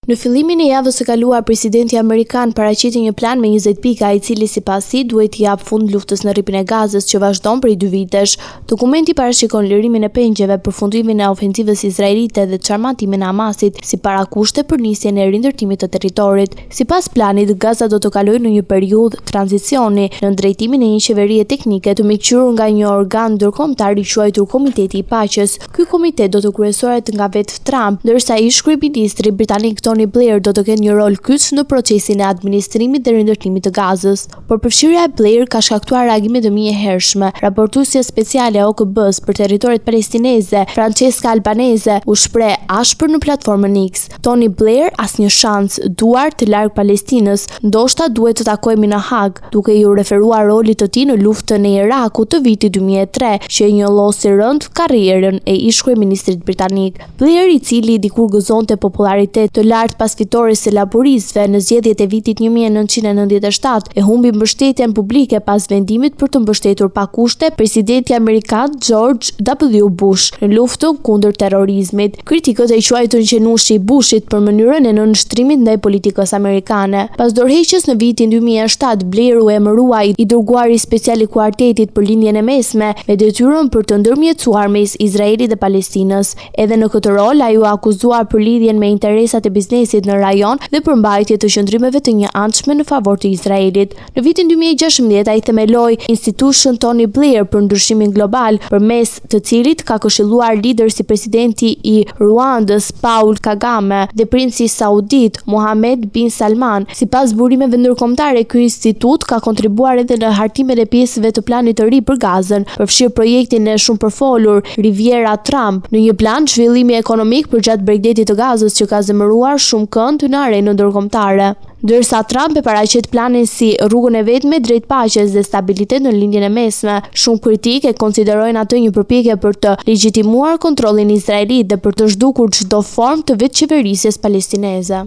Në fillimin e javës së kaluar, presidenti amerikan paraqiti një plan me 20 pika, i cili sipas tij duhet t'i japë fund luftës në Rripin e Gazës që vazhdon prej dy vitesh. Dokumenti parashikon lirimin e pengjeve, përfundimin e ofensivës izraelite dhe çarmatimin e Hamasit si parakushte për nisjen e rindërtimit të territorit. Sipas planit, Gaza do të kalojë në një periudhë tranzicioni, nën drejtimin e një qeverie teknike të mbikëqyrur nga një organ ndërkombëtar i quajtur Komiteti i Paqes. Ky komitet do të kryesohet nga vetë Trump, ndërsa ish-kryeministri britanik Tony Blair do të ketë një rol kyç në procesin e administrimit dhe rindërtimit të Gazës. Por përfshirja e Blair ka shkaktuar reagime të menjëhershme. Raportuesja speciale e OKB-së për territoret palestineze, Francesca Albanese, u shpreh ashpër në platformën X. Tony Blair, asnjë shans, duart larg Palestinës, ndoshta duhet të takohemi në Hagë, duke iu referuar rolit të tij në luftën e Irakut të vitit 2003, që e njollosi rëndë karrierën e ish-kryeministrit britanik. Blair, i cili dikur gëzonte popullaritet të lartë pas fitores së laburistëve në zgjedhjet e vitit 1997, e humbi mbështetjen publike pas vendimit për të mbështetur pa kushte presidentin amerikan George W. Bush në luftën kundër terrorizmit. Kritikët e quajtën qenushi i Bushit për mënyrën e nënshtrimit ndaj politikës amerikane. Pas dorëheqjes në vitin 2007, Blair u emërua i dërguari special i kuartetit për Lindjen e Mesme, me detyrën për të ndërmjetësuar mes Izraelit dhe Palestinës. Edhe në këtë rol, ai u akuzua për lidhjen me interesat e biznesit në rajon dhe për mbajtje të qëndrimeve të njëanshme në favor të Izraelit. Në vitin 2016 ai themeloi Institution Tony Blair për ndryshimin global, përmes të cilit ka këshilluar liderë si presidenti i Ruandës Paul Kagame dhe princi saudit Mohammed bin Salman. Sipas burimeve ndërkombëtare, ky institut ka kontribuar edhe në hartimin e pjesëve të planit të ri për Gazën, përfshirë projektin e shumëpërfolur Riviera Trump, në një plan zhvillimi ekonomik përgjatë bregdetit të Gazës që ka zemëruar shumëkënd në arenën ndërkombëtare. Ndërsa Trump e paraqet planin si rrugën e vetme drejt paqes dhe stabilitet në Lindjen e Mesme, shumë kritikë e konsiderojnë atë një përpjekje për të legjitimuar kontrollin izraelit dhe për të zhdukur çdo formë të vetëqeverisjes palestineze.